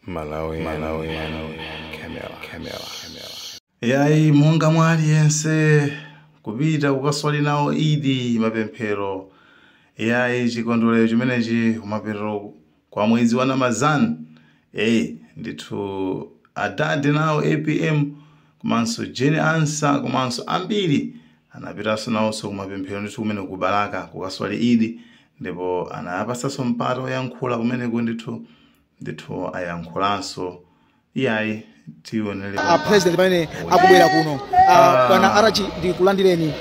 Malawi, Malawi, Camera, Camera, Camera. Yayi, monga mwa aliyense kupita kukaswali nawo Idi, mapemphero, yayi, chikondwerero chimenechi kumapeto kwa mwezi wa Ramazan. Ndithu adade nawo APM komanso Jane Ansah komanso ambiri anapitanso nawonso kumapemphero ndithu kumene ku Balaka kukaswali Idi, ndipo anapasanso mpata oyankhula kumeneko. Ndithu ayankhulanso. Iyayi, tionere. A president pamene akubwera kuno, bwana RG, ndikulandireni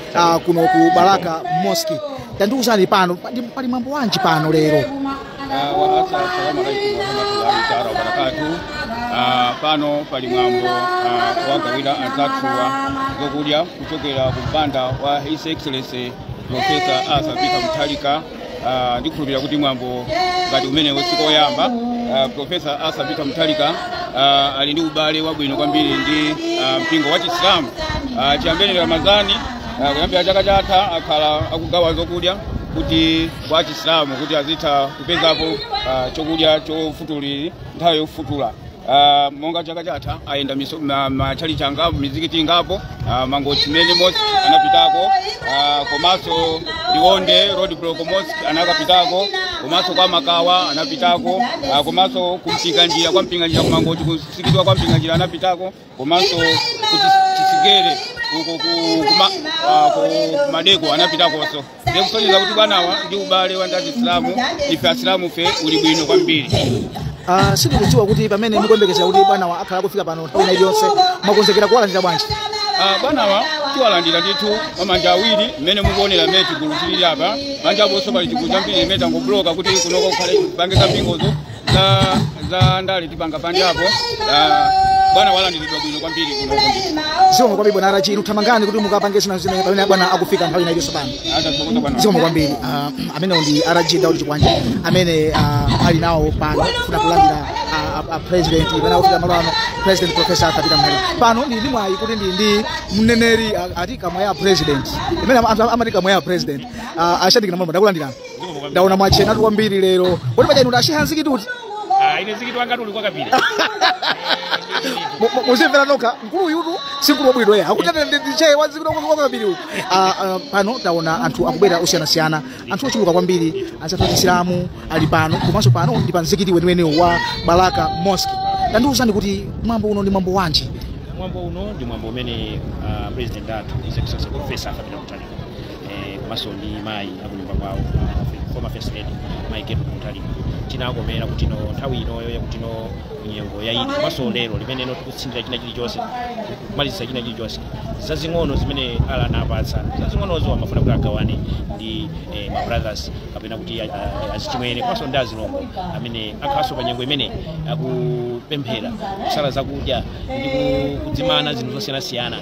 kuno ku Balaka Mosque. Tandiuzani, pano pali mwambo wanji pano lero? Wa assalamu alaikum warahmatullahi taala wabarakatuh. Pano pali mwambo wagawira anzathuwa zokudya kuchokera ku mpanda wa His Excellency Professor Arthur Peter Mutharika. Ndikhulupirira kuti mwambo ngati umenewo sikoyamba. Professor Arthur Peter Mutharika ali ndi ubale wabwino kwambiri ndi mpingo wa Chisilamu. Chiyambeni Ramazani, kuyambira chaka chatha, akhala akugawa zokudya kuti kwa Chisilamu kuti azitha kupezapo chokudya chofutuliri nthawi yofutula. Monga chaka chatha ayenda matchalitchi angapo, mizikiti ingapo, Mangochi Main Mosque anapitako, komanso Liwonde Road Block Mosque anakapitako, komanso kwa Makawa anapitako, komanso kuMpinganjira, kwa Mpinganjira kuMangochi, kusikitwa kwa Mpinganjira anapitako, komanso kuti Chisigere ku ku Madeko anapitakonso. Ndikusonyeza kuti bwanawa ndi ubale wa ndi Achisilamu, ife Asilamu fe, uli bwino kwambiri. Sindikudziwa kuti pamene mukuyembekezera kuti bwanawa akhala akufika pano nthawi ina iliyonse, mwakonzekera kuwalandira bwanji? Bwanawa tiwalandira ndithu mamanja awiri, mmene mukuonera mmene chigulu chilili apa. Manja aponso pali chigulu chambiri imene tangobuloka kuti kunoko kukhale pange zampingozo za ndale tipanga panjapo. Bwana walandiridwa bwino kwambiri kunoko ndithu. Zikomo kwambiri, bwana RG. Inu thamangani kuti mukapange zina zimene pamene bwana akufika nthawi ina iliyonse pano. Atathokoza, bwana. Zikomo kwambiri. Amenewo ndi RG Daudi Chikwanja amene ali nawo pano kufuna kulandira president pamene akufika malo ano, President Professor Arthur Peter Mutharika. Pano ndili ndi mwayi kuti ndili ndi mneneri, ati kamwa ya president, imene anthu amati kamwa ya president, ashadikira mwambo. Ndakulandirani, ndaona mwachenatu kwambiri lero. Kodi paja inu asheha mzikiti uti? Ine mzikiti wanga uli kwakapita. Muzimvera nokha, mkulu uyutu si mkulu wabwino ya akuti ndiche wazikiti kwakapiri uku. Pano taona anthu akubwera osiyanasiyana, anthu ochuluka kwambiri, anzathu achisilamu ali pano, komanso pano ndi pa mzikiti weniweniwo wa Balaka Mosque. Tandiuzani kuti mwambo uno ndi mwambo wanji? Mwambo uno ndi mwambo umene president athu, His Excellency Professor Arthur Peter Mutharika, komanso ndi mayi akunyumba kwawo, former First Lady mayi Gertrude Mutharika, tinakomera kuti no nthawi inoyo yakuti no nyengo ya Idi, komanso lero limene no tikutsindira china chilichonse, kumalizisa china chilichonse, zazing'ono zimene ala anapatsa, zazing'onozo amafuna kuti agawane ndi ma brothers kapena kuti azichimwene komanso ndi azilongo amene akhalanso pa nyengo imene akupemphera, kusala zakudya ndi kudzimana zinthu zosiyanasiyana,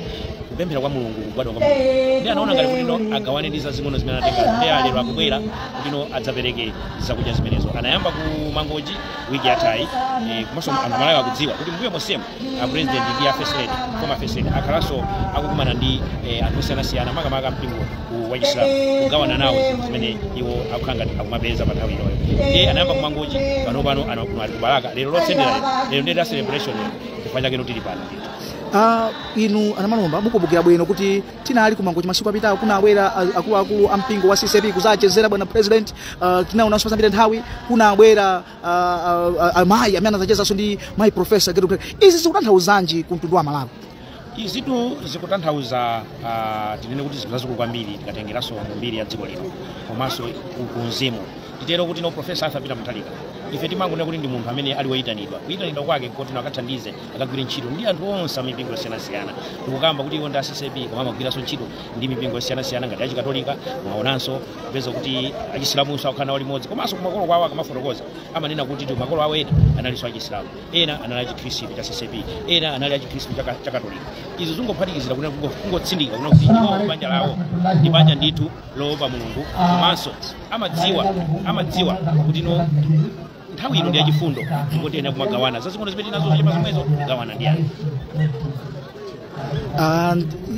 kupemphera kwa Mulungu, kugwadwa kwa Mulungu. Ndi anaona ngati kuti no agawane ndi zazing'ono zimene anatenga. Ndi alero akubwera kuti no adzapereke zakudya zimenezo. Anayamba ku Mangochi wiki yathayi, komanso anthu Amalawi akudziwa kuti mbuyo mosema a president ndi a First Lady, former First Lady, akhalanso akukumana ndi anthu osiyanasiyana, makamaka mpingo wa Chisilamu, kugawana nawo zinthu zimene iwo akukhala ngati akumapeza pa nthawi inoyo. Ndiye anayamba ku Mangochi, pano ano ali ku Balaka lero lotsendera lero. Lero ndiye la celebration lero, chifukwa chake tili pano ndithu. Inu anamalomba, mukumbukira bwino kuti tinali kuMangochi masiku apitawo, kunabwera akuluakulu a mpingo wa CCAP kuzachezera bwana president. Tinaonanso pasapita nthawi kunabwera amayi amene anazachezanso ndi mayi Professor Gertrude. Izi zikutanthauzanji ku mtundu wa Malawi? Izitu zikutanthauza, tinene kuti zinthu zazikulu kwambiri tikatengeranso mu mbiri ya dziko lino komanso ku mzimu. Titero kuti no Professor Arthur Peter Mutharika, ife timangonena kuti ndi munthu amene ali woyitanidwa. Kuyitanidwa kwake kuti no akathandize, akagwire ntchito ndi anthu onse amipingo yosiyanasiyana. Tikukamba kuti iwo ndi a CCAP, koma amagwiranso ntchito ndi mipingo yosiyanasiyana ngati Achikatolika. Mwaonanso kupeza kuti Achisilamunso akukhala nawo limodzi, komanso kumakolo kwawo akamafotokoza amanena kuti ndi makolo awo, ena analinso Achisilamu, ena anali Achikhristu cha CCAP, ena anali Achikhristu cha Katolika. Izi zingophatikizira kunena, kungotsindika kunena kuti iwo banja lawo ndi banja ndithu loopa Mulungu, komanso amadziwa kuti no nthawi ino ndi yachifundo, ndipo tiyenera kumagawana zazing'ono zimene tinazo, zochepa zomwezo, kugawana ndi anthu.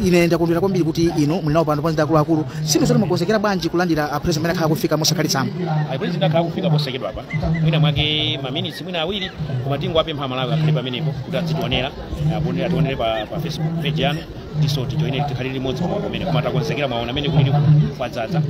Ine ndakondwera kwambiri kuti ino muli nawo pano panzi akuluakulu. Sindizo mwakonzekera bwanji kulandira a president amene akhala kufika mosakhalitsa? Ayi, president akhala kufika posachedwa apa, mwina mwake maminitsi mwina awiri, koma tingowapempha Amalawi akhale pamenepo kuti adzitionera, ationere pa Facebook page yanu, tiso tijoine, tikhale limodzi pamwe pamene. Koma takonzekera, mwaona amene kulili kwadzaza,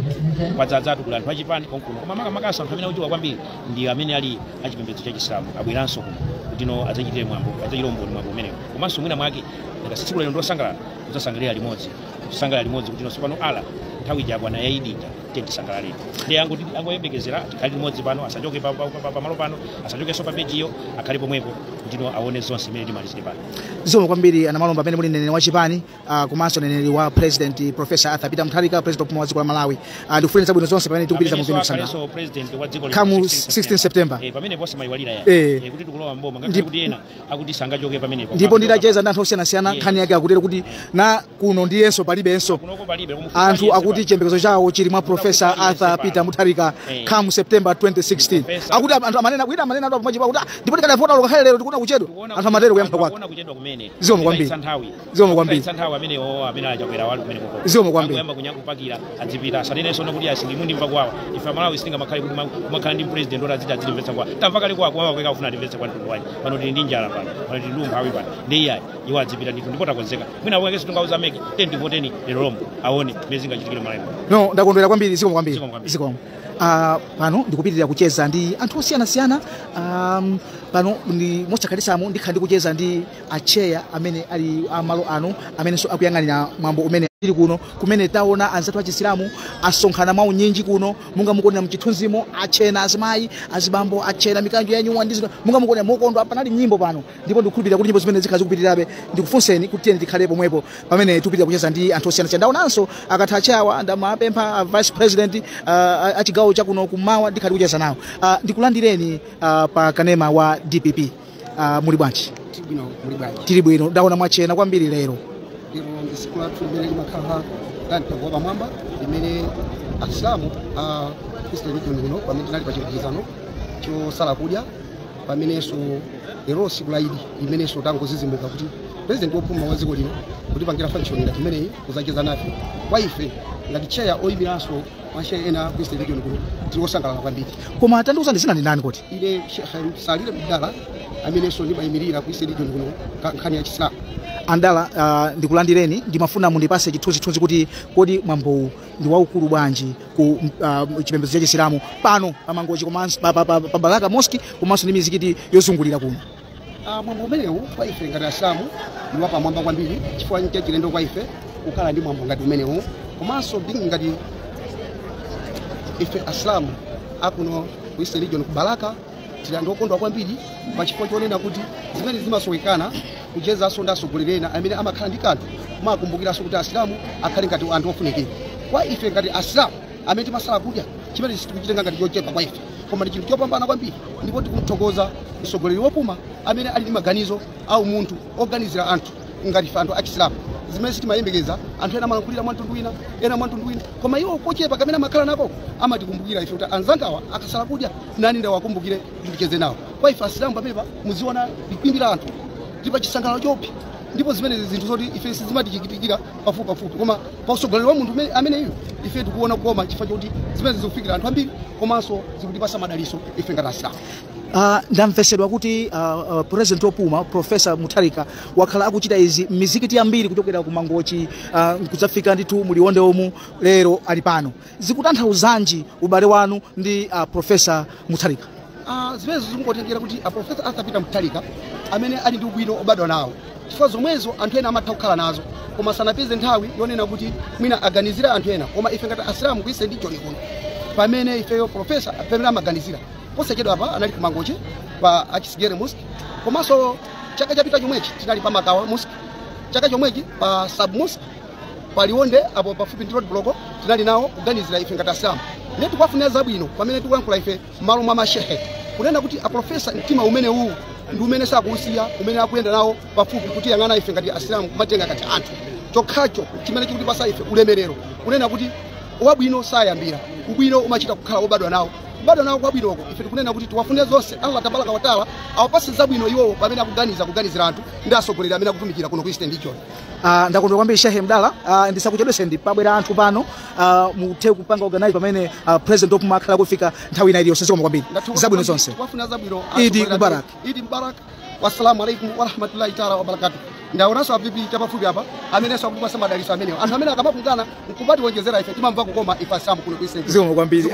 kwadzadzatu, kuli anthu achipani konkuno, koma makamakaso anthu amene akuchiwa kwambiri ndi amene ali achipembedzo cha Chisilamu, abweranso kuno kuti no adzachitire mwambo, adzachitire umboni mwambo umenewo. Komanso mwina mwake ngati tsiku lero ndiosangalala, kudzasangalira limodzi, kusangalala limodzi kuti nonso pano ala nthawi ija akwana ya Idi ija, tiye tisangalalire. Ndi angoyembekezera tikhale limodzi pano, asachoke pamalo pano, asachokenso pa pejiyo, akhale pomwepo kuti no aone zonse imene timalizire pano. Zikomo kwambiri, anamalomba, amene muli mneneri wa chipani, komanso mneneri wa President Professor Arthur Peter Mutharika, president wa dziko la Malawi. Ndikufunira zabwino zonse pamene tikupitiriza muvino kusangalala. Akhalenso president wa dziko. Kamu 16 September. Pamene ponse mayiwalira ya kuti tikulowa mboma, ngakhale kuti ena akuti sangachoke pamenepo. Ndipo nditacheza ndi anthu osiyanasiyana, nkhani yake akutero kuti na kuno ndiyenso palibenso. Kunoko palibe. Anthu akuti chiyembekezo chawo chili mwa Professor Arthur Peter Mutharika come September 2016. Akuti anthu amanena kwina, amanena anthu pamachipa kuti, "Ah, ndipo tikadavota lokakhale lero tikuona kuchedwa." Anthu amatero kuyankha kwake. Kuona kuchedwa kumene. Zikomo kwambiri. Kutayitsa nthawi. Zikomo kwambiri. Kutayitsa nthawi amenewo amene achakwera wali kumene koko. Zikomo kwambiri. Akuyamba kupakira, adzipita, asanenenso kuti asindimundimva kwawa. Ife Amalawi sitingamakhale kuti kumakhala ndi president oti aziti adzilimvetsa kwa tamva kale kwa kwawa kweka, kufuna atimvetse kwa mtundu wanji? Pano tili ndi njala pano, pano tili ndi umphawi pano. Ndi iyayi, iwo adzipita ndithu, ndipo takonzeka. Mwina aweke sitingauza meke teni tivoteni lero lomwe, aone mmene zingachitikire Malawi. No, ndakondwera kwambiri, zikomo kwambiri. Zikomo kwambiri. Zikomo. Pano ndikupitirira kucheza ndi anthu osiyanasiyana. Pano ndi mosakhalisamo ndikhala ndikucheza ndi acheya amene ali amalo ano, amenenso akuyang'anira mwambo umene tili kuno, kumene taona anzathu achisilamu asonkhana mwaunyinji kuno, munga mukuonera mchithunzimo, achena azimayi, azibambo, achena mikanjo yanyuwa ndi zino, munga mukuonera mokondwa. Panali nyimbo pano, ndipo ndikukhulupirira kuti nyimbo zimene zikhala zikupitirirabe. Ndikufunseni kuti tiyeni tikhale pomwepo pamene tikupitira kucheza ndi anthu osiyanasiyana. Ndaonanso akatha acheyawa, ndamapempha a vice president achigawo chakuno kummawa, ndikhale kucheza nawo. Ndikulandireni pa kanema wa DPP. Muli bwanji? Bwino, muli bwanji? Tili bwino. Ndaona mwachena kwambiri lero. Lero ndi tsiku lathu limene limakhala la mtengo wapamwamba, limene Asilamu a Eastern Region kuno pamene tinali pa chigwirizano chosala kudya, pamenenso lero tsiku la Idi, limenenso tangozizimuka kuti president wopuma wa dziko lino kutipangira function ngati imeneyi, kuzacheza nafe. Kwa ife ngati chair oyimiranso mashehe ena ku Eastern Region kuno, tili osangalala kwambiri. Koma tandiuzani, zina ndi ndani kuti? Ine Sheikh Salire Mdala, amenenso ndimayimirira ku Eastern Region kuno nkhani ya Chisilamu. Andala, ndikulandireni. Ndimafuna mundipase chithunzithunzi kuti kodi mwambowu ndi waukulu bwanji ku chipembedzo cha Chisilamu pano pa Mangochi, komanso pa Balaka Mosque, komanso ndi mizikiti yozungulira kuno? Mwambo umenewu kwa ife ngati Asilamu ndi wapamwamba kwambiri, chifukwa nchachilendo kwa ife kukhala ndi mwambo ngati umenewu. Komanso being ngati ife Asilamu akuno ku Eastern Region ku Balaka, tili anthu okondwa kwambiri pachifukwa chonena kuti zimene zimasowekana kuchezanso ndi atsogoleri ena amene amakhala ndi kanthu kumakumbukiranso kuti Asilamu akhale ngati anthu ofunikira. Kwa ife ngati Asilamu amene timasala kudya, chimene sitikuchitenga ngati chochepa kwa ife, koma ndi chinthu chopambana kwambiri, ndipo tikumthokoza mtsogoleri wopuma amene ali ndi maganizo au munthu oganizira anthu ngati ife anthu achisilamu, zimene sitimayembekeza. Anthu ena amalankhulira mwamtundu wina, ena mwamtundu wina, koma iwo kochepa kamene amakhala nako amatikumbukira ife kuti anzangawa akasala kudya, nani ndawakumbukire kuti ndicheze nawo. Kwa ife Asilamu pamenepa muziona likwimbi la anthu, tili pa chisangalalo chopsa, ndipo zimenezi zinthu zoti ife sizimatichitikira pafupi pafupi, koma pa utsogoleri wa munthu ameneyu ife tikuona kukoma, chifukwa chokuti zimenezi zikufikira anthu ambiri, komanso zikutipasa madaliso ife ngati Asilamu. Ndamvesedwa kuti president wopuma Professor Mutharika wakhala akuchita izi m'mizikiti yambiri kuchokera ku Mangochi kudzafika ndithu muliwonde omu, lero ali pano. Zikutanthauzanji ubale wanu ndi Professor Mutharika? Zimenezo zikungotengera kuti a Professor Arthur Peter Mutharika amene ali ndi ubwino obadwa nawo, chifukwa zomwezo anthu ena amatha kukhala nazo koma sanapeze nthawi yonena kuti mwina aganizire anthu ena. Koma ife ngati Asilamu ku Eastern Region kuno, pamene ifeyo professor pamene amaganizira, posachedwa apa anali ku Mangochi pa Achisigere Mosque, komanso chaka chapita chomwechi tinali pa Makawa Mosque, chaka chomwechi pa Sub Mosque paliwonde apo pafupi ndi road block tinali nawo kuganizira ife ngati Asilamu. Ndiye tikuwafunira zabwino pamene tikulankhula ife m'malo mwa mashehe, kunena kuti aprofesa mtima umene uwu ndi umene sakuusiya, umene akuyenda nawo pafupi kutiyang'ana ife ngati Asilamu, kumatenga ngati anthu, chokhacho chimene chikutipasa ife ulemerero, kunena kuti wabwino sayambira ubwino, umachita kukhala wobadwa nawo. Kubadwa nawo kwabwinoko ife tikunena kuti tiwafune zonse Allah tabaraka wa taala awapase zabwino iwowo pamene akuganiza kuganizira anthu ndi atsogoleri amene akutumikira kuno ku Eastern Region. Ndakondwera kwambiri Shehe Mdala, ndisakuchedweseni pabwera anthu pano, muthe kupanga organize pamene president opuma akhala kufika nthawi ina iliyonse. Zikomo kwambiri, zabwino zonse. Wafuna zabwino. Idi Mubarak. Idi Mubarak. Wassalamu alaikum warahmatullahi taala wabarakatuh. Ndaonanso a VP chapafupi apa amenenso akutipasa madalitso amenewo. Anthu amene akamapungana nkupati wonjezera ife timamva kukoma ife Asilamu kuno ku Eastern Region. Zikomo kwambiri.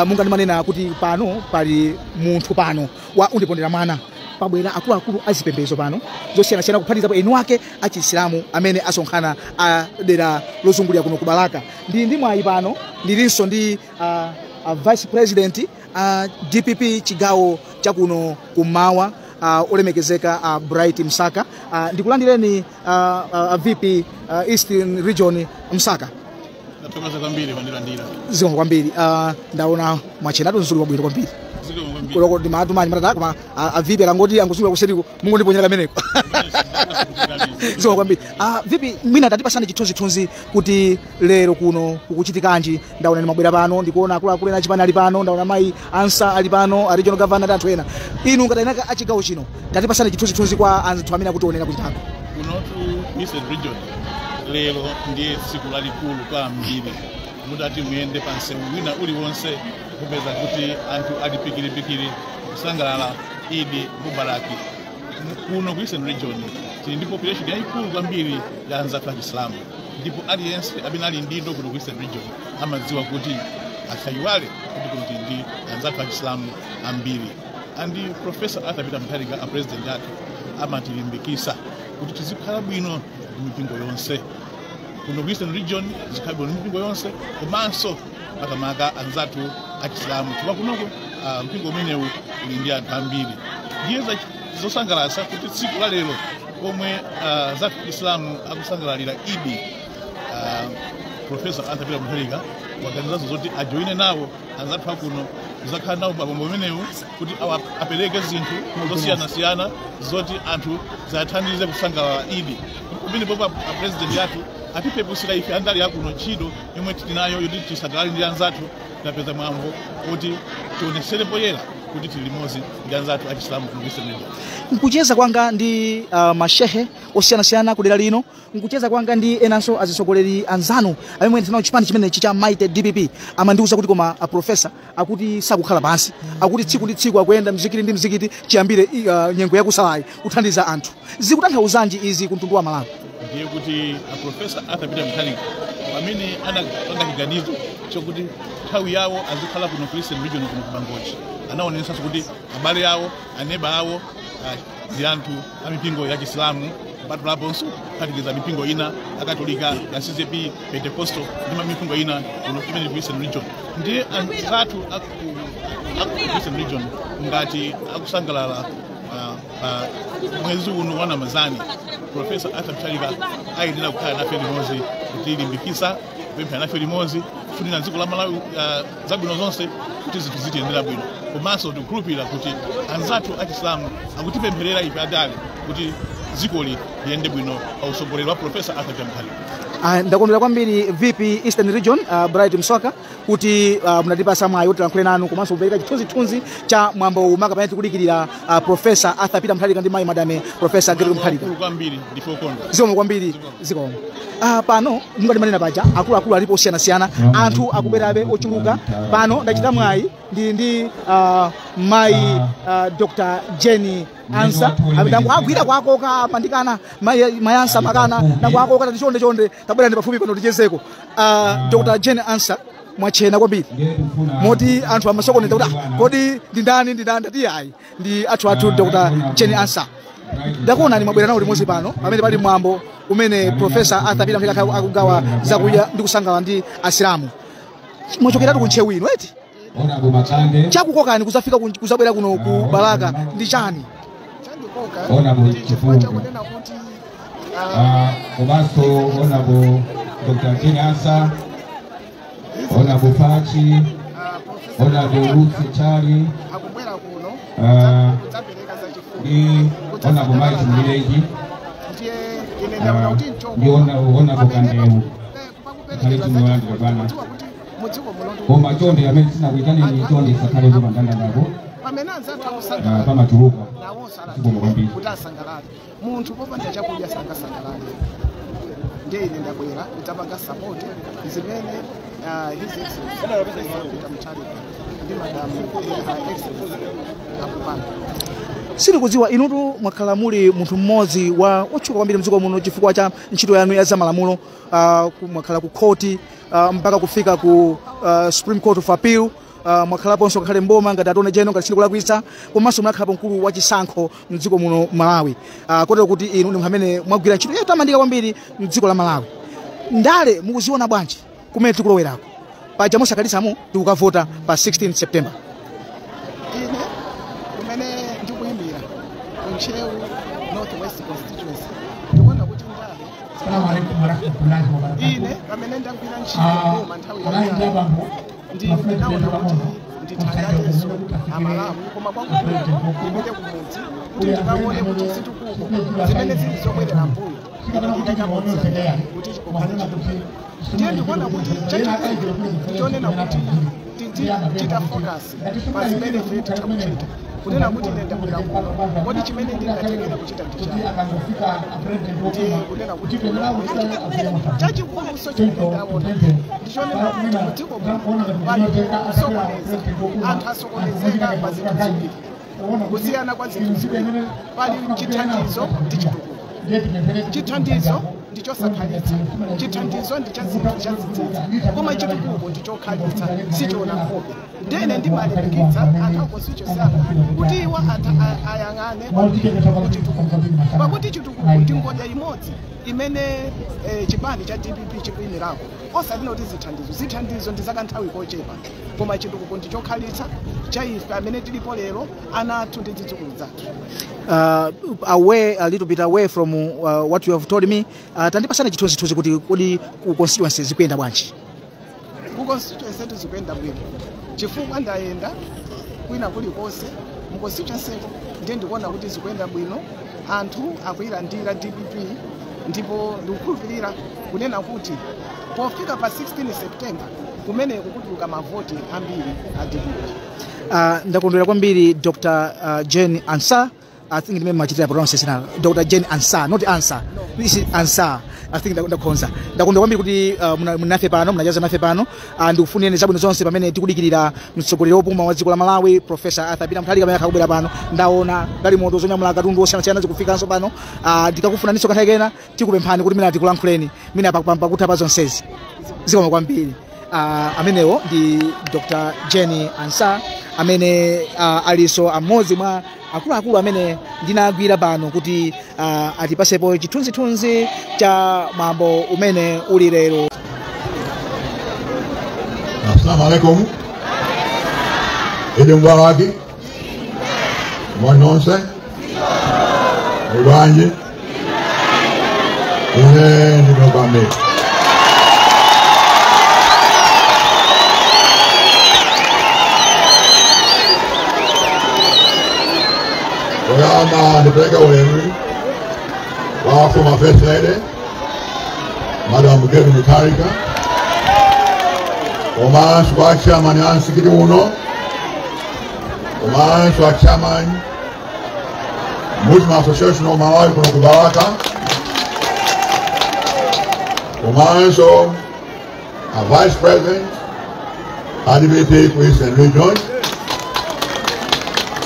Munga ndimanena kuti pano pali munthu pano wa undipondera mwana, pabwera akuluakulu azipembedzo pano zosiyanasiyana kuphatikizapo enu ake achisilamu amene asonkhana a dera lozungulira kuno ku Balaka. Ndi mwayi pano ndilinso ndi vice president DPP chigawo chakuno kummawa, olemekezeka Bright Msaka. Ndikulandireni VP Eastern Region Msaka. Ndathokoza kwambiri pandilandira. Zikomo kwambiri. Ndaona mwachenatu nzuri wabwino kwambiri. Zikomo kwambiri. Kuloko ndi matu manyi matata koma a VP akangoti angozungulira kuseriko mungondiponyera kameneko. Zikomo kwambiri. VP mwina tatipasani chithunzithunzi kuti lero kuno kukuchitikanji. Ndaona ni mabwera pano, ndikuona akuluakulu ena achipani ali pano, ndaona mayi Ansa ali pano, a regional governor ndi anthu ena. Inu ngati inaka achigawo chino tatipasani chithunzithunzi kwa anthu amene akutionera kuchitako. Kunotu Eastern Region lero ndiye tsiku lalikulu kwambiri. Mudati muyende pa msewu wina uliwonse kupeza kuti anthu ali pikiripikiri kusangalala Idi Mubaraki. Kuno ku Eastern Region tili ndi population yayikulu kwambiri ya anzathu achisilamu, ndipo aliyense amene ali ndindo kuno ku Eastern Region amadziwa kuti asayiwale kuti kuno tili ndi anzathu achisilamu ambiri. Andi Professor Arthur Peter Mutharika a president athu amatilimbikisa kuti tizikhala bwino ndi mipingo yonse kuno ku Eastern Region, zikhala bwino ndi mipingo yonse komanso makamaka anzathu achisilamu, chifukwa kunoko mpingo umenewu uli ndi anthu ambiri. Ndiye zosangalatsa kuti tsiku la lero pomwe anzathu achisilamu akusangalalira Idi, Professor Arthur Peter Mutharika waganizanso zoti ajoine nawo anzathu akuno kuzakhala nawo pamwambo umenewu kuti apereke zinthu zosiyanasiyana zoti anthu zathandize kusangalala Idi. Kumene popo a president athu atipepusira ife andali akuno ntchito yomwe tili nayo yoti tisangalale ndi anzathu. Tapeza mwambo kuti tionesere poyera kuti tili limodzi ndi anzathu achisilamu kuno ku Eastern Region. Nkucheza kwanga ndi mashehe osiyanasiyana kudera lino, nkucheza kwanga ndi enanso azisogoleri anzanu amene muyendetsa nawo chipani chimenechi cha Mighty DPP, amandiwuza kuti koma a professor akuti sakukhala pansi, akuti tsiku ndi tsiku akuyenda mzikiti ndi mzikiti chiyambire nyengo yakusalayi kuthandiza anthu. Zikutanthauzanji izi ku mtundu wa Malawi? Ndiye kuti a Professor Arthur Peter Mutharika pamene anapanga chiganizo chokuti nthawi yawo azikhala kuno ku Eastern Region kuno ku Mangochi, anaonetsanso kuti abale awo, aneba awo ndi anthu a mipingo ya Chisilamu, kupatulaponso kuphatikiza mipingo ina akatolika ya CCP, Pentecostal ndi mipingo ina kuno imene ku Eastern Region. Ndiye anzathu aku Eastern Region ngati akusangalala pa mwezi uno wa Ramadhani, Professor Arthur Mutharika ayenera kukhala nafe limodzi kutilimbikitsa, kupemphera nafe limodzi, kufunira dziko la Malawi zabwino zonse kuti zinthu zitiyendera bwino. Komanso tikukhulupirira kuti anzathu achisilamu akutipempherera ife adali kuti dzikoli liyende bwino pa utsogoleri wa Professor Arthur Peter Mutharika. Ndakondwera kwambiri VP Eastern Region Bright Msaka kuti munatipasa mwayi kuti tilankhule nanu komanso kupereka chithunzithunzi cha mwambo uwu maka pamene tikudikirira Professor Arthur Peter Mutharika ndi mayi madame Professor Gertrude Mutharika. Mkulu kwambiri, ndife okondwa. Zikomo kwambiri, zikomo. Pano mungati manena paja akuluakulu alipo osiyanasiyana, anthu akubwerabe ochuluka. Pano ndachita mwayi ndili ndi mayi Dr. Jenny Ansa ndangu agwira kwakoka mandikana mayi Ansa makana ndangu akoka tati chonde chonde tabwera ndi pafupi pano tichezeko. Dr. Jenny Ansa mwachena kwambiri moti anthu amasokoneza kuti kodi ndi ndani ndi ndani, ndati ayi ndi athu Dr. Jenny Ansa. Ndakuonani mwabwera nawo limodzi pano pamene pali mwambo umene Professor Arthur Peter Mutharika akugawa zakudya ndi kusangalala ndi Asilamu. Mwachokeratu ku Ntcheu ino eti? Chakukokani kuzafika kuzabwera kuno ku Balaka ndi chani? Komanso Honorable Dr. Jane Ansa, Honorable Fachi, Honorable Ruth Chali, ndi Honorable Mike Mwileji, ndi Honorable Kandeu. Khale timu yolandira bwana. Mudziko muno Koma chonde amene sinakuyitaneni, chonde isakhalepo pandandandako. Pamene anzathu akusangalala, Pamachuluka. nawonso Zikomo kwambiri. kuti asangalale. Munthu popanda chakudya sangasangalale. Ndiye ine ndabwera kudzapanga support zimene His Excellency Peter Mutharika ndi Madam Excellency akupanga. Sindikudziwa, inutu mwakhala muli munthu mmodzi wa otchuka kwambiri mdziko muno chifukwa cha ntchito yanu ya zamalamulo. Mwakhala ku khoti mpaka kufika ku Supreme Court of Appeal. Mwakhalaponso ngakhale mboma ngati attorney general, ngati sindikulakwitsa, komanso mwakhalapo mkulu wa chisankho mdziko muno Malawi, kotero kuti inu ndi munthu amene mwagwira ntchito yotamandika kwambiri mdziko la Malawi. Ndale mukuziona bwanji kumene tikulowerako? Paja mosakhalitsamu tikukavota pa 16 September. Ine kumene ndikuyimira ku Ntcheu North West constituency, ndikuona kuti ndale Assalamu alaikum warahmatullahi wabarakatuh. ine pamene ndagwira ntchito boma nthawi yayitali, ndinaona kuti ndithangatenso Amalawi, koma kwakukulu ndipite kumudzi kuti ndikaone kuti zitukuko zimene zili zobwerera mbuyo ndikanyamodzi kuti chikukhale chitukuko. Ndiye ndikuona kuti chachikulu ndichonena kuti tita focus pa zimene ife titha kuchita, kunena kuti ine ndabwera kuno, kodi chimene ndingathekera kuchita ndi chani? Ndi kunena kuti chachikuluso chimene ndaona ndichonena kuti mudziko muno pali kusokoneza, anthu asokonezeka pa zinthu ziwiri, kusiyana kwa zinthu ziwiri. Pali chithandizo ndi chitukuko. Chithandizo ndichosakhalitsa, chithandizo ndi cha zinthu chazidzidzi, koma chitukuko ndichokhalitsa, sichiona nkhope. Ndene ndimalimbikitsa anthu a constituency anga kuti iwo ayang'ane kwambiri kuchitukuko, pakuti chitukuko ndi ngodya imodzi imene chipani cha DPP chikuyimirako, osati noti zithandizo. Zithandizo ndi zakanthawi kochepa, koma chitukuko ndichokhalitsa cha ife amene tilipo lero, ana athu ndi zidzukulu zathu. Away a little bit away from what you have told me, tandipasana chithunzithunzi kuti kodi ku constituency zikuyenda bwanji? Ku constituency tizikuyenda bwino, chifukwa ndayenda kwina kulikonse mu constituency, ndiye ndikuona kuti zikuyenda bwino. Anthu akuyilandira DPP, ndipo ndikukhulupirira kunena kuti pofika pa 16 September kumeneko kutuluka mavoti ambiri a DPP. Ndakondwera kwambiri, Dr. Jane Ansah. I think ndimene machitira pronunciation, Dr. Jane Ansah, not Answer. This is Ansah. I think ndakhonza. Ndakondwera kwambiri kuti munafe pano, munachaza nafe pano. Ndikufunireni zabwino zonse pamene tikudikirira mtsogoleri wopuma wa dziko la Malawi, Professor Arthur Peter Mutharika, amene akubwera pano. Ndaona galimoto zonyamula katundu osiyanasiyana zikufikanso pano. Ndikakufunaninso kanthawi kena, tikupemphani kuti mina tikulankhuleni mina pakutha pa zonsezi. Zikomo kwambiri. Amenewo ndi Dr. Jane Ansah, amene alinso amodzi mwa akuluakulu amene ndinagwira pano kuti atipasepo chithunzithunzi cha mwambo umene uli lero. Assalamu alaikum. Eid Mubarak. Mwanonse. Ubanje. Ine ndinobambe. Oyamba ndipeleka ulemu wa former First Lady, Madam Gertrude Mutharika, komanso kwa chairman a msikiti uno, komanso a chairman Muslim Association of Malawi kuno ku Balaka, komanso a Vice President a DPP ku Eastern Region,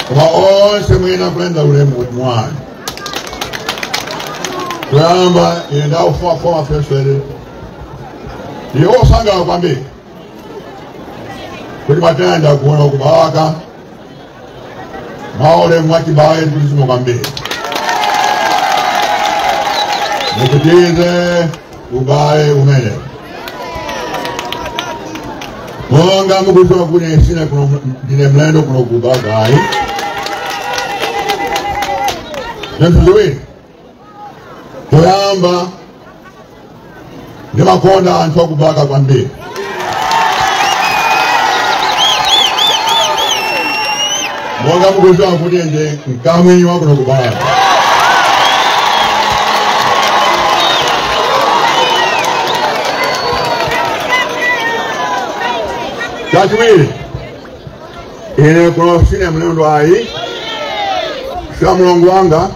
koma onse mwina kulenda ulemu mwani. Kuyamba ine ndakufa former First Lady, ndiyosangalala kwambiri kuti matenda kuona ku Balaka maulemu mwachibale ndikulizimu kwambiri, mupitize ubale umene monga mukudziwa kuti sine kuno ndine mlendo kuno ku Balaka ayi. Zinthu ziwiri: choyamba, ndimakonda anthu aku Balaka kwambiri. Monga mukudziwa kuti ndi mkamwini wa kuno ku Balaka. Chachiwiri, ine kuno sine mlendo ayi, sha mulongo wanga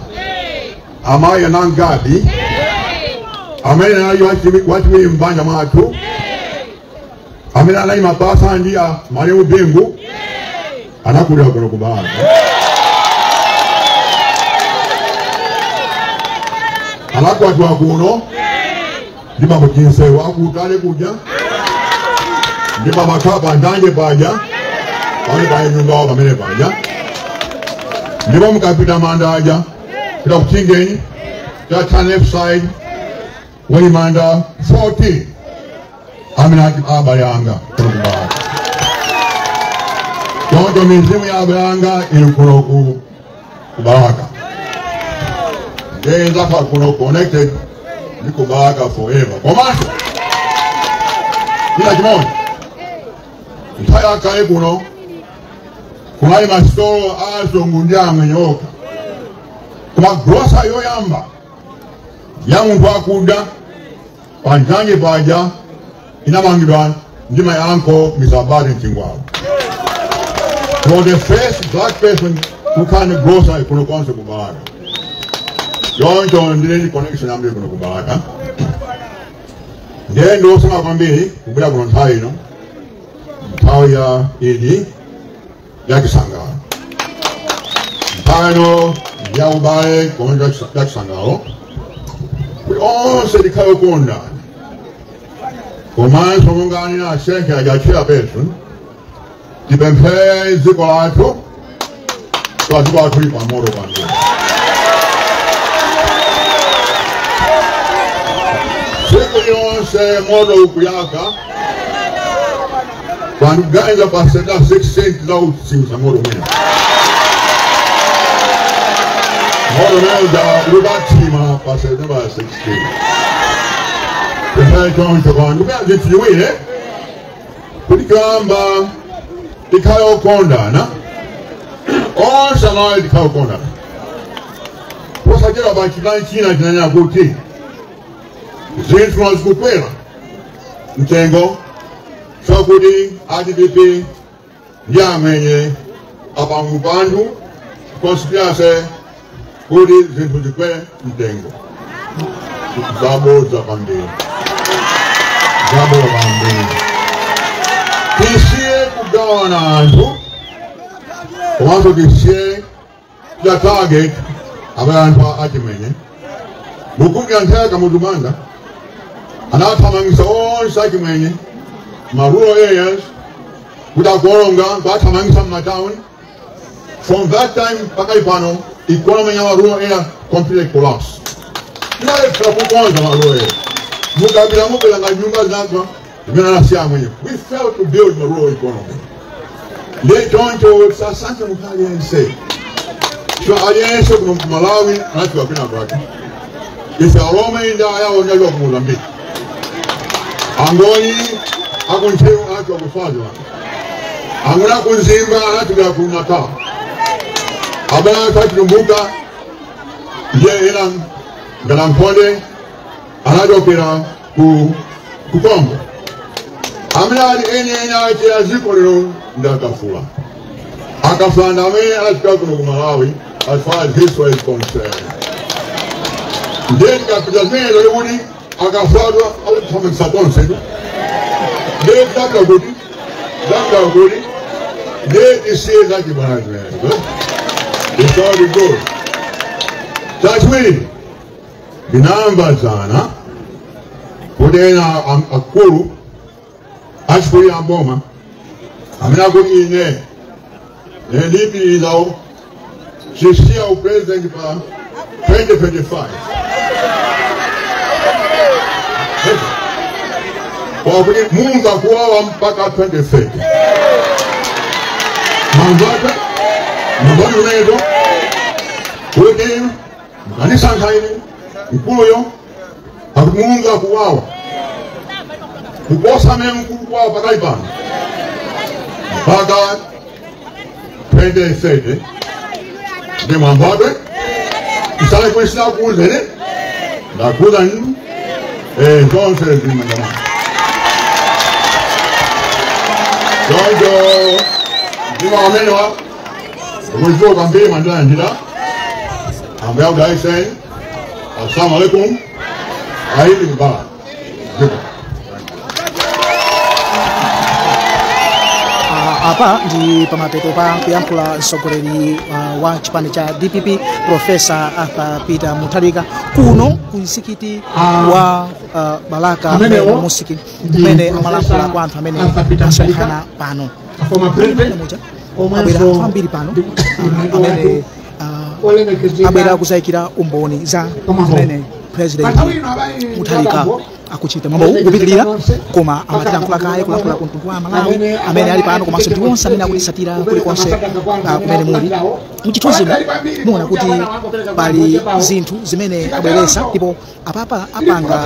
amayi anangabi amene anali wachiwiri m'banja mwathu, amene anali mapasa ndi a malemu Bingu, anakulira kuno ku Balaka. Anakwatiwa kuno ndi bambo Chinsewu akutale kuja ndi pamakhala pandanje paja pamene pali nyumbawo pamene paja, ndipo mukapita manda aja pita kuchingeni cha turn left side wali manda 40 amene abale anga kuno ku Balaka. Choncho mizimu ya abale anga ili kuno ku Balaka. Ndiye ndakhala kuno connected ndi ku Balaka forever. Komanso china chimodzi, nthawi yakale kuno kunali masitolo azungu ndi amwenye okha, koma grosa yoyamba ya munthu akuda panjanje paja inamangidwa ndi my uncle Mr. Abadi Mchingwawo. So the first black person who can grosa kuno kwanse ku Balaka. Choncho ndine ndi connection yambiri kuno ku Balaka. Ndiye ndiwosoma kwambiri kubwera kuno nthawi ino, nthawi ya Idi ya Kisangalo, nthawi ino ya ubale komanso ya Kisangalo, kuti onse tikhale okondana. Komanso monga anena ashehe aja chairperson, tipemphere dziko lathu, kwa dziko lathu li pamoto kwambiri. Tsiku lilonse moto ukuyaka, pankuganiza pa September 16 tidzautsitsa moto umene. Moto umene udatsima pa September 16. Pemphere choncho pano kupera zinthu ziwiri, kuti choyamba tikhale okondana, onse amayi tikhale okondana. Posachedwa pa chipani china chinanena kuti zinthu zikukwera mtengo, chakuti ADPP ndi amwenye apangupandu conspiracy kuti zinthu zikwere mtengo. Zabodza kwambiri, zabodza kwambiri. Tisiye kugawana anthu, komanso tisiye kuta target abale anthu achimwenye. Mukumbukira nthawi ya Kamuzu Banda anathamangitsa onse achimwenye ma rural areas kuti akuwononga, kuwathamangitsa m'matawuni. From that time pakali pano economy ya rural area completely collapsed. Tinalephera kukonza ma rural area. Mukapita mupeza nyumba zagwa zimene anasiya amwenye. We failed to build the rural economy. Ndiye choncho tisasankhe munthu aliyense. So aliyense kuno ku Malawi anafika kwina kwake. Ife Alomwe ndi Ayawo ndi ku Mozambique. Angoni akuntcheu anafika ku Swaziland. Angoni aku Mzimba anafika ku Natal. Abale athu achitumbuka ndiye ena Ngalankhonde anachokera ku Congo. Amene ali eni eni ache a dziko lino ndi Akafula. Akafula ndi amene anafika kuno ku Malawi as far as history is concerned. Ndiye tikapita zimenezo kuti Akafula akuthamangitsa tonse. Ndiye tidapita kuti ndiye tisiye zachibwana zimenezo. It's all good. Chachiwiri, ndinamva dzana kuti ena akulu achikulira mboma amene akuti ine ndipitiriza sisiya upresident pa 2025. Kwakuti mumva kuwawa mpaka 2030. Mamvata mamboni umenezo kuti mukanisankha ine mkuluyo akuti mumva kuwawa kuposa amene mkulu kuwawa pakali pano mpaka 2030. Ndi mwamvate isale kuisina kuuzene ndakuza ninu zonse zimandamana. Choncho mtima wamenewa umweziwa kwambiri mandilandira ambuye akudalitseni. Assalamu alaikum. Aidi Mubarak. Apa ndi pamapeto pa kuyankhula mtsogoleri wa chipani cha DPP Professor Arthur Peter Mutharika kuno ku msikiti wa Balaka Mosque kumene amalankhula kwa anthu amene asonkhana pano. Abwera anthu ambiri pano amene abwera kuzayikira umboni za zimene President Mutharika akuchita. Mwambo ukupitirira koma amatilankhula kaye kulankhula kumtundu wa Malawi amene ali pano komanso ndi onse amene akutisatira kulikonse kumene muli. Muchithunzimu muona kuti pali zinthu zimene abweresa ndipo apapa apanga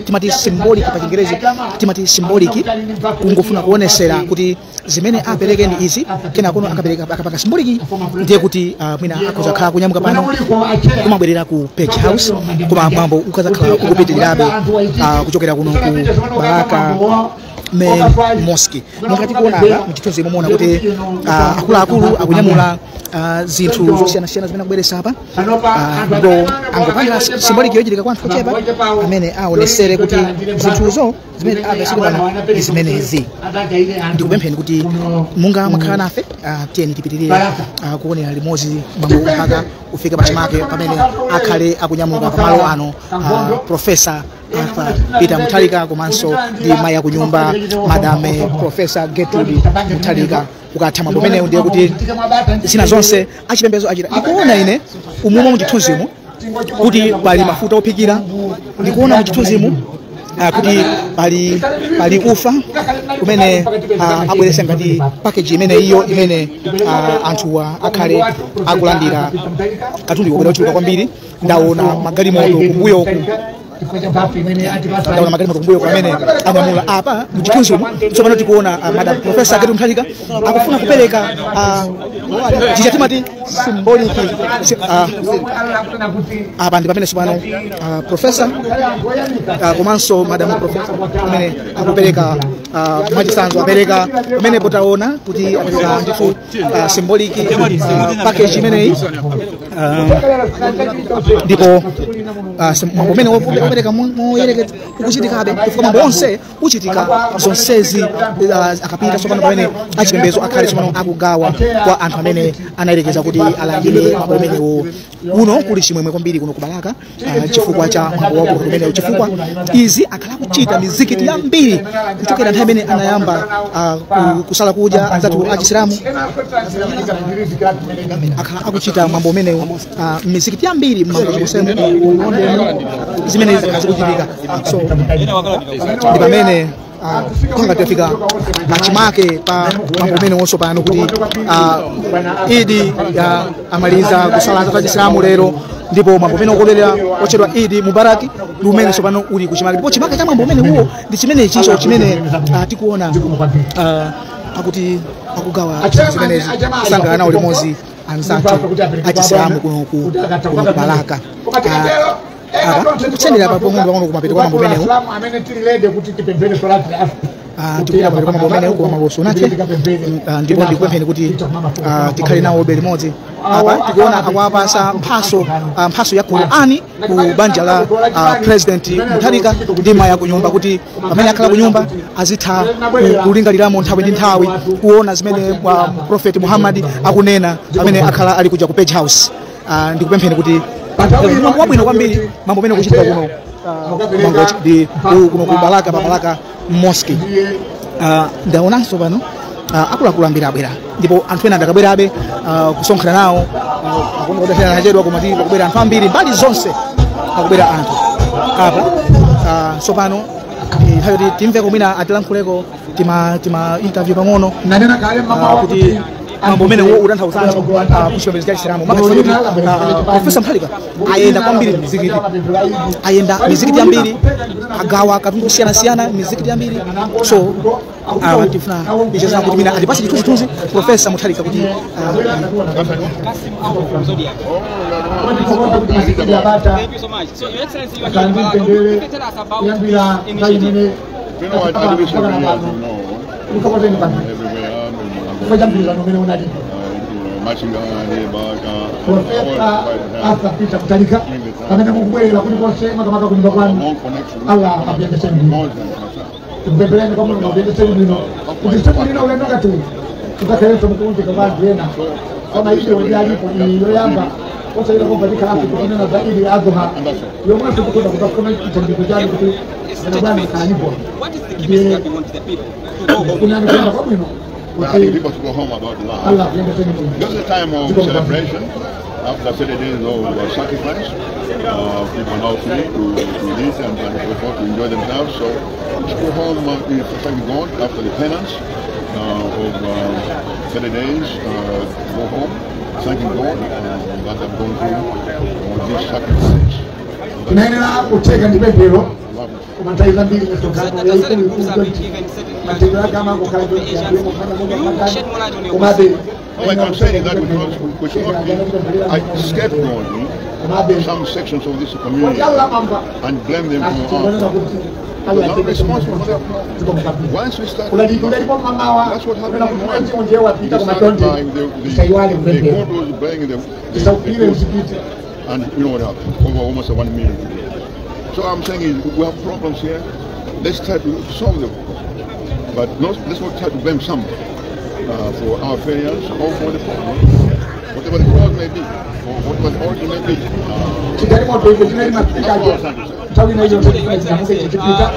timati symbolic pa Chingerezi timati symbolic kungofuna kuonesera kuti zimene apereke ndi izi kenakono akapereka akapanga symbolic ndiye kuti mwina akuzakhala kunyamuka pano kumabwerera ku Page House koma mwambo ukazakhala ukupitirirabe kuchokera kuno ku Balaka Main Mosque. Mungati kuona apa muchithunzi muona kuti akuluakulu akunyamula zinthu zosiyanasiyana zimene akubweresa apa ndipo angopanga symbolic yochitika kwa anthu ochepa amene aonesere kuti zinthuzo zimene apereka pano ndi zimenezi. Ndikupempheni kuti munga mwakhala nafe tiyeni tipitirire kuonera limodzi mwambo mpaka ufike pachimake pamene akhale akunyamuka pamalo ano Professor Arthur Peter Mutharika komanso ndi mayi akunyumba Madame Professor Gertrude Mutharika. Ukatha mwambo umenewu ndiye kuti zina zonse achipembedzo achita. Ndikuona ine umumo muchithunzimu kuti pali mafuta ophikira, ndikuona muchithunzimu kuti pali ufa kumene abweresa ngati package imene iyo imene anthuwa akhale akulandira katundu wobwera ochuluka kwambiri. Ndaona magalimoto kumbuyoku, ndaona magalimoto kumbuyoku amene anyamula apa muchithunzimu. Tsopano tikuona Madam Professor Gertrude Mutharika akufuna kupereka chicha timati symbolic apa ndi pamene tsopano Professor komanso Madam Professor amene akupereka mwachisanzo apereka pamene potaona kuti apereka ndithu symbolic package imeneyi ndipo mwambo umene wopereka moyerekeza ukuchitikabe chifukwa mwambo onse uchitika zonsezi akapita tsopano pamene achipembedzo akhale tsopano akugawa kwa anthu amene anayerekeza kuti alandire mwambo umenewo. Kuno kuli chimwemwe kwambiri kuno ku Balaka chifukwa cha mwambo waukulu umenewo, chifukwa izi akhala kuchita mizikiti yambiri kuchokera nthawi imene anayamba kusala kudya anzathu achisilamu akhala akuchita mwambo umenewo mizikiti yambiri mmangosemu zimene zikuchitika. So ndi pamene kwanga tafika pachimake pa mwambo umene wonso pano kuti Idi amaliza kusala za Chisilamu lero ndipo mwambo umene ukondwerera otchedwa Idi Mubarak ndi umene tsopano uli kuchimake. Ndipo chimake cha mwambo umene uwo ndi chimene chicho chimene tikuona akuti akugawa zimenezi kusangalala nawo limodzi anzathu achisilamu kuno ku Balaka. Apa tikutsendera pa pang'ono pang'ono kumapeto kwa mwambo umenewu tikupita kumapeto kwa mwambo umenewu koma mwambo sunathe ndipo ndikupempheni kuti tikhale nawo be limodzi. Apa tikuona akuwapasa mphaso ya Qur'ani ku banja la President Mutharika ndi mayi akunyumba kuti pamene akhala kunyumba azitha kulingaliramo nthawi ndi nthawi kuona zimene Prophet Muhammad akunena pamene akhala ali kuja ku Page House. Ndikupempheni kuti wabwino kwambiri mambo amene kuchitika kuno ndi kuno ku Balaka pa Balaka Mosque. Ndaonanso pano akuluakulu ambiri abwera ndipo anthu ena adakabwerabe kusonkhana nawo akuona kuti anachedwa koma pakubwera anthu ambiri mbali zonse akubwera anthu apa. Tsopano nthawi yoti timveko mwina atilankhuleko tima interview pang'ono kuti mambo umene utanthauzanji kuchipembedzo cha Chisilamu. Makachifuna kuti Professor Mutharika ayenda kwambiri mizikiti, ayenda mizikiti yambiri, agawa katundu osiyanasiyana mizikiti yambiri. So tifuna ichezana kuti mina atipase chithunzithunzi Professor Mutharika kuti Thank you so much. So, Your Excellency, you are here in Balaka. Could you tell us about this initiative? You know what, I do. Tikuthokozeni kwambiri chifukwa cha mgwirizano umene unalipo. Profesa Arthur Peter Mutharika, pamene mukubwerera kulikonse, makamaka kunyumba kwanu, Allah akuyendetseni bwino. Tikupemphereni kwa Mulungu akuyendetseni bwino kuti tsiku lina ulendo ngati uwu tikakhalenso mukuunjika kwa anthu ena, koma iyo ndi alipo iyi yoyamba osayira kumva tikhalanso tikunena za Idi Adha yomwenso tikunda kutafuna chithandizo chanu kuti bwana bwana khalipo ndiye kunani kuyenda kwabwino kuti Allah akuyendetseni bwino. This is a time of celebration. After 30 days of sacrifice, people are now free to eat and so forth, to enjoy themselves. So to go home, thank God, after the penance of 30 days, go home, thanking God that they've gone through this sacrifice. Tinayenera kutheka ndi pemphero, koma nthawi zambiri misonkhano yaikulu ikulu chonchi matendo yake amangokhala chonchi, komabe All I can say is that we should not be scapegoating some sections of this community and blame them for our We're not responsible for their problem. Once we start, that's what happened in Rwanda. We started buying the Hutus buying the Hutus, and you know what happened? Over almost 1 million people. So I'm saying is we have problems here. Let's try to solve them. But not, let's not try to blame some for our failures or for the problem, whatever the cause may be, or whatever the origin may be. Chigalimoto icho chinali mapikacho nthawi ina iliyonse chinamuke chichipita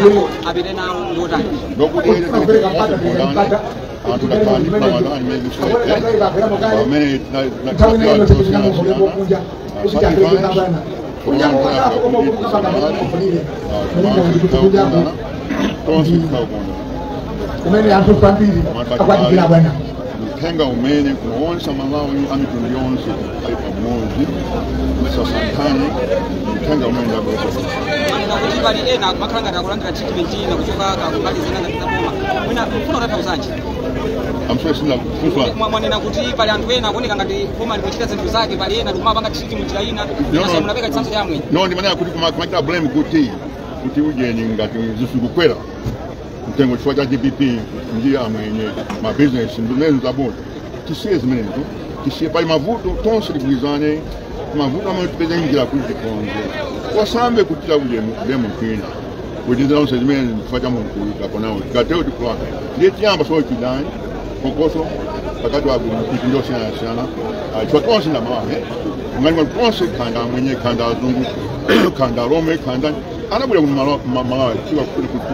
ndiye apite nawo ndiotani kufuna kupereka mpata kupereka mpata nthawi ina iliyonse chinamuke kunja kuti chapereke bwana kunja mpaka koma kumukapanga kufunire malinga ndikuti kunjako kumene anthu ambiri akwadikira bwana. Uthenga umene kuonsa Malawi amitundu yonse ali pamodzi sasankhane, uthenga umene ndabwera. Kuti pali ena akumakhala ngati akulandira treatment ina kuchoka kumbali zina ngati zaboma, mwina mfuna kutanthauzanji? I'm sorry, sina Mwanena kuti pali anthu ena akuoneka ngati boma likuchita zinthu zake, pali ena tikumapanga treat munjira ina, nase munapeka chitsanzo chamwe. No, ndimanena kuti kumachita blame kuti ujeni ngati zisikukwera mtengo chifukwa cha DPP ndiye amwenye mabizinesi zimene zabota. Tisiye zimenezo, tisiye. Pali mavuto, tonse tigwirizane mavuto amene tipeze njira kuti tikonze, wasambe kutira uje munthu kuti zonse zimene chifukwa cha munthu uyu kaponawo tikatero tikulaka ndiye tiyamba so chidani kokoso pakati wa mitundu yosiyanasiyana, chifukwa tonse ndamalawi ngati tonse khanda amwenye, khanda azungu, khanda alomwe, khanda anabwera kuno Malawi chiwa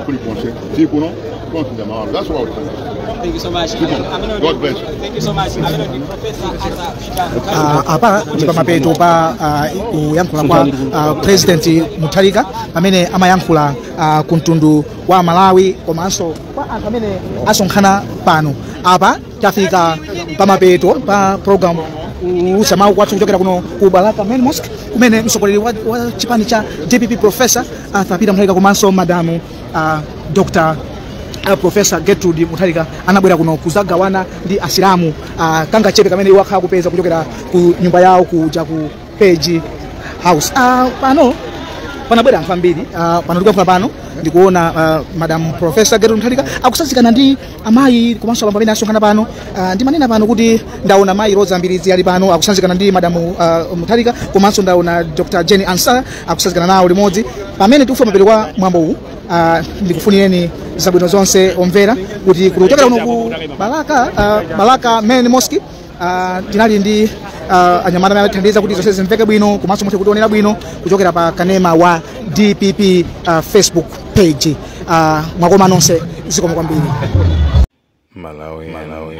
kulikonse tili kuno tonse ndamalawi. That's what I was trying to say. Thank you so much. God bless you. Thank you so much. Amene ndi Professor Arthur Peter. Apa ndi pamapeto pa kuyankhula kwa President Mutharika pamene amayankhula ku mtundu wa Malawi komanso kwa anthu amene asonkhana pano. Apa tafika pamapeto pa program kuulutsa mawu kwathu kuchokera kuno ku Balaka Main Mosque kumene mtsogoleri wa chipani cha DPP Professor Arthur Peter Mutharika komanso madamu Dr. Professor Gertrude Mutharika anabwera kuno kuzagawana ndi asilamu kangachepe kamene iwo akhala kupeza kuchokera ku nyumba yawo kuja ku Page House. Pano panabwera anthu ambiri. Pano ndikuyankhula pano ndikuona Madam Professor Gertrude Mutharika akusazikana ndi amayi komanso abambo amene asonkhana pano. Ndimanena pano kuti ndaona mayi Rosa Mbirizi ali pano akusanzikana ndi Madam Mutharika, komanso ndaona Dr. Jenny Ansah akusazikana nawo limodzi. Pamene tikufuna mapeto kwa mwambo uwu, ndikufunireni zabwino zonse omvera kuti kuchokera kuno ku Balaka, Balaka Main Mosque, tinali ndi anyamata amene athandiza kuti zonse zimveke bwino komanso muthe kutionera bwino kuchokera pa kanema wa DPP Facebook page. Mwakoma nonse, zikomo kwambiri. Malawi, Malawi.